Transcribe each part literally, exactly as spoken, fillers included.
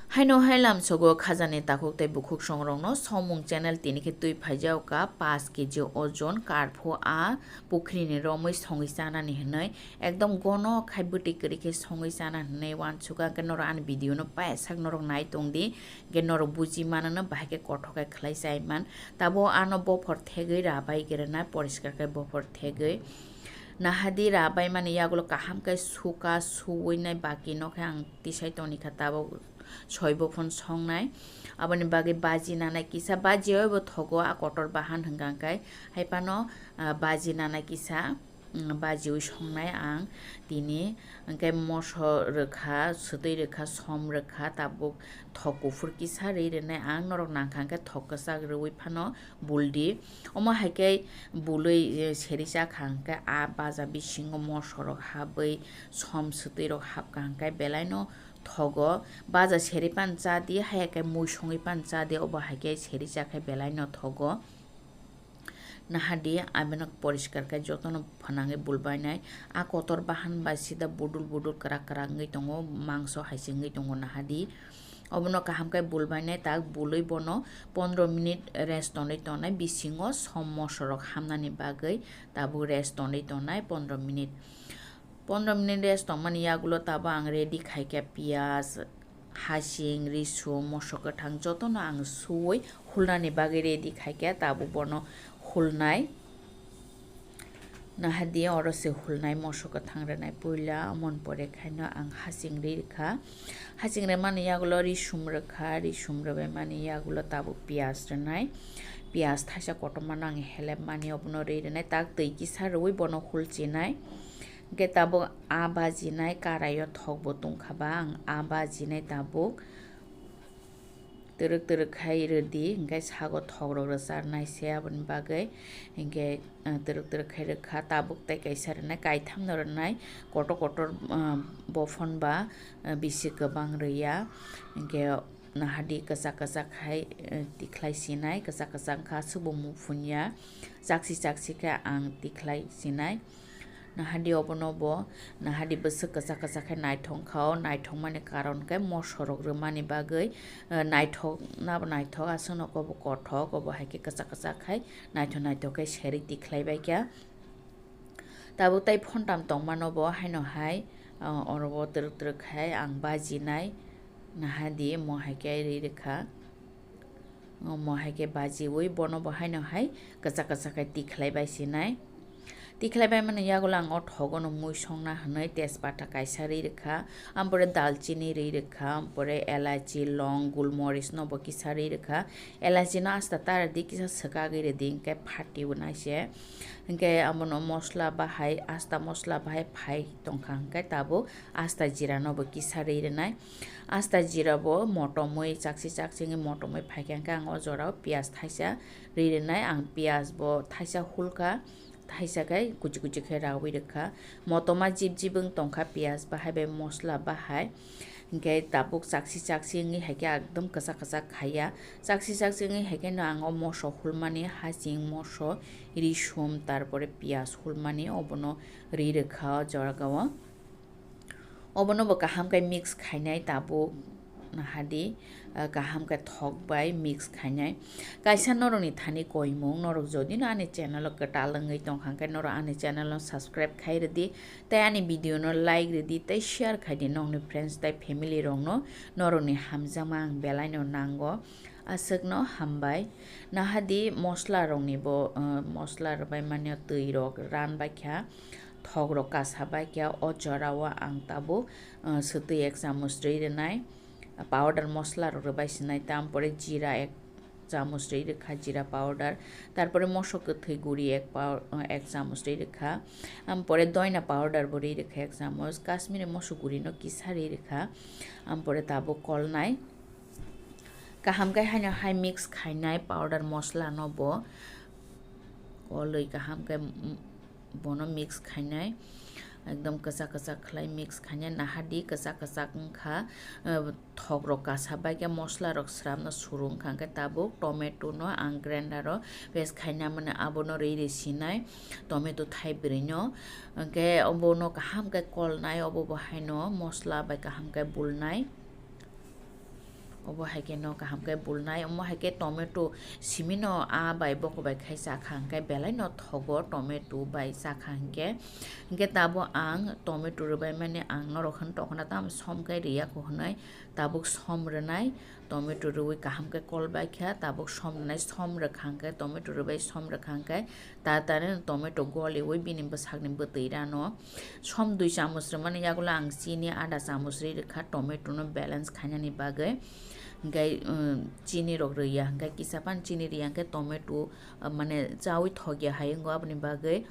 Haino hai lamsogo khajani takhuk tei bukhuk songrokno somung channel tini khe twi phaijao ka, paanch K G ojon karphu a pukhrini romwi songwi chanani hinwi, ekdom gono khai bwtwi kwrwi khe songwi chana hinwi uansukha. Hwnkhe norok ani video no payasak norok nai tongdi, hwnkhe norok buji manono bahai khe kothok khe khlai chai man. Tabo ano bophor thegwi rabai gwnai, poriskar khe bophor thegwi. Nahadi rabai mani yagulo kaham khe suka, suwi nai baki no khe ang tisai toni kha, tabo soi bophon songnai. Aboni bagwi baji nanai kisa, baji oi bo thogo a kotor bahan hwnkha khe, hai phano, ah, baji nanai kisa, mm, bajiwi songnai ang tini. Hwnkhe moso rwkha, swtwi rwkha, som rwkha, tabuk thok kuphur kisa rwi rwnai ang, norok nangkha hwnkhe thok kwchak rwui phano buldi. Omo hai khe bului, eh, seri cha kha hwnkhe a baja bisingo moso rok habwi som swtwi rok hapkha hwnkhe belai no thogo. Baja seri pan cha di, haya khe mui songwi pan cha di, obo hai khe seri cha khe belai no thogo. Nahadi, abino poriskar khe jotono phanangwi bulbainai. A kotor bahan bai sida budul budul kwrak kwrak wngwi tongo, mangso hai se wngwi tongo nahadi. Obono kaham khe bulbainai, tak bulwi bono pondro minute rest tonwi tongnai, bisingo som moso rok hamnani bagwi tabuk rest tonwi tongnai pondro minute. Pondro minute rest tongmani yagulo tabo ang ready khaikha piyaj, hasing, risum, moso kwthang jotono ang suwi hulnani bagwi ready khaikha, tabuk bono hulnai. Nahadi oro se hulnai moso kwthang rwnai puila, amoni pore khaino ang hasing ri rwkha. Hasing rwmani yagulo risum rwkha, risum rwbaimani yagulo tabuk piyaj rwnai. Piyaj thaisa kotormano ang helepmani obono ri rwnai, tak twi kisa rwui bono hulchinai. Hwnkhe tabuk a bajinai, karaio thokbo tongkha ba, ang a bajinai tabuk twrwk twrwk khai rwdi, hwnkhe sago thokrok rwcharnai se aboni bagwi, hwnkhe, eh, twrwk twrwk khai rwkha, tabuk tei kaisa rwnai, kaithamno rwnai, kotor kotor, eh, bophon ba, eh, bisi kwbang rwya, hwnkhe nahadi kwchak kwchak khai, eh, tikhlai sinai, kwchak kwchak wngkha, aswkbo muphun ya, chaksi chaksi khe ang tikhlai sinai. Nahadi obono bo, nahadi bwswk kwchak kwchak khe naithok kha o, naithokmani karon khe mosorok rwmani bagwi, eh, naithok nabo naithok, aswkno obo kothok, obo hai khe kwchak kwchak khai naithok naithok khe seri tikhlai bai kha. Tabuk tei phontam tongmano bo haino hai, ah, oro bo twrwk twrwk khai ang bajinai, nahadi mo hai khe ri rwkha. Omo hai khe bajiwi bono bo haino hai kwchak kwchak khe tikhlai bai sinai. Tikhlai bai mani yagulo ang o thogono mui songna hwnwi tejpata kaisa ri rwkha, ampore dalchini ri rwkha, ampore elaichi, long, gulmoris no bo kisa ri rwkha. Elaichi no asta ta rwdi, kisa swkagwi rwdi, hwnkhe phatiwi nai se. Hwnkhe abono mosla bahai, asta mosla bahai phai tongkha, hwnkhe tabuk asta jira no bo kisa ri rwnai. Asta jira bo motomwi chaksi chaksi wngwi motomwi phaikha, hwnkhe ang o jorao piyaj thaisa ri rwnai, ang piyaj bo thaisa hulkha, thaisa khe kuchi kuchi khe rawi rwkha. Motoma jib jib wng tongkha piyaj bahai bai mosla bahai, hwnkhe tabuk chaksi chaksi wngwi hai khe ekdom kwchak kwchak khaiya. Chaksi chaksi wngwi hai kheno ang o moso hulmani, hasing moso, risum, tarpore piyaj hulmani obono ri rwkha o jorao. Obono bo kaham khe mix khainai tabuk, nahadi, ah, kaham khe thok bai mix khainai. Kaisa norokni thani koimung, norok jodi no ani channel o kwtal wngwi tongkha, hwnkhe norok ani channel no subscribe khai rwdi, tei ani video no like rwdi, tei share khaidi nokni friends tei family rokno, norokni hamjakma ang belai no nango. Aswkno hambai. Nahadi mosla rokni bo, ah, mosla rwbai mani twi rok ran bai kha. Thok rok kasa bai khe o jora o ang tabuk, ah, swtwi ek chamuch rwi rwnai, powder mosla rok rwbai sinai, tam pore jira ek chamuch rwi rwkha, jira powder, tarpore moso kwthwi guri ek pow-, ah, ek chamuch rwi rwkha, am pore doina powder bo rwi rwkha ek chamuch, Kashmiri moso guri no kisa rwi rwkha, am pore tabuk kolnai. Kaham khe haino hai mix khainai powder mosla no bo kolwi kaham khe, mm, bono mix khainai, ekdom kwchak kwchak khlai mix khainai, nahadi kwchak kwchak wngkha, eh, thok rok kasa bai khe mosla rok sramno suru wngkha, hwnkhe tabuk tomato no ang grinder o paste khaina mani abono rwi rwi sinai tomato thaibrwi no, hwnkhe obono kaham khe kolnai, obo bo haino mosla bai kaham khe bulnai. Obo hai khe no kaham khe bulnai, omo hai khe tomato simi no a bai bokol bai khai chakha hwnkhe belai no thogo tomato bai chakha hwnkhe. Hwnkhe tabuk ang tomato rwbai mani ang norok hwn tokna tam som khe rwya kho hwnwi tabuk som rwnai. Tomato rwui kaham khe kol bai kha, tabuk som rwnai, som rwkha hwnkhe tomato rwbai som rwkha hwnkhe ta tani tomato goliui bini bwsakni bwtwi rano som dui chamuch rwmani yagulo ang chini ada chamuch ri rwkha tomato no balance khainani bagwi. Hwnkhe, um, chini rok rwya hwnkhe kisa phano chini rwya hwnkhe tomato, uh, mane chaui thokya hai wngo aboni bagwi.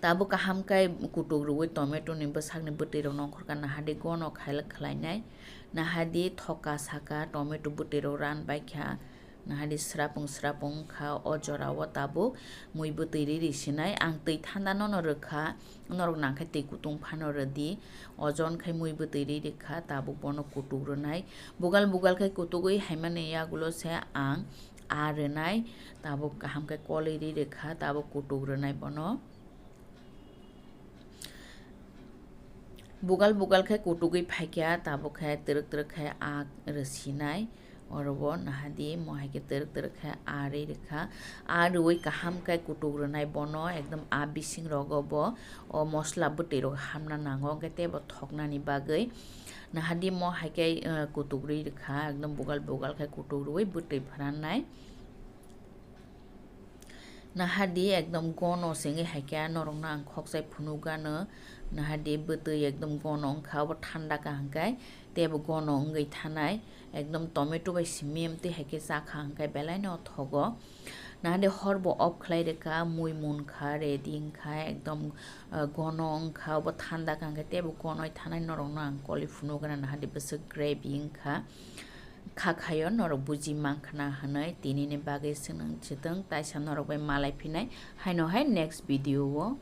Tabuk kaham khe kutuk rwui tomato ni bwsakni bwtwi rok nongkhorkha nahadi gono khailak khlainai. Nahadi thoka saka tomato bwtwi rok ran bai kha. Nahadi srapung srapung wngkha o jorao tabuk mui bwtwi ri ri sinai. Ang twi thanda nono rwkha, norok nangkhe twi kutung phano rwdi. Ojon khai mui bwtwi ri rikha tabuk bono kutuk rwnai. Bugal bugal khai kutugwi haimani yagulo se ang a rwnai, tabuk kaham khe kolwi ri rikha, tabuk kutuk rwnai bono. Bugal bugal khe kutugwi phaikha, tabuk khe twrwk twrwk khe a rwsinai. Oro bo nahadi mo hai khe twrwk twrwk khe a ri rikha. A rwui kaham khe kutuk rwnai bono, ekdom a bising rogo bo o mosla bwtwi rok hamna nango, hwnkhe teibo thoknani bagwi. Nahadi mo hai khe, eh, kutuk ri rikha, ekdom bugal bugal khe kutuk rwui bwtwi phrannai. Nahadi ekdom gono se wngwi hai khe norokno ang khokchai phunukgano. Nahadi bwtwi ekdom gono wngkha, obo thanda kaham khe teibo gono wngwi thanai. Ekdom tomato bai simi amtwi hai khe chakha hwnkhe belai no thogo. Nahadi hor bo off khlai rwkha, mui munkha, ready wngkha, ekdom, uh, gono wngkha, obo thanda kaham khe teibo gonoi thanai norokno ang kolwi phunukgana nahadi bwswk gravy wngkha. Kha khaio norok buji mankha na hwnwi tinini bagwi swnang chwtwng taisa norok bai malai phinai haino hai next video o.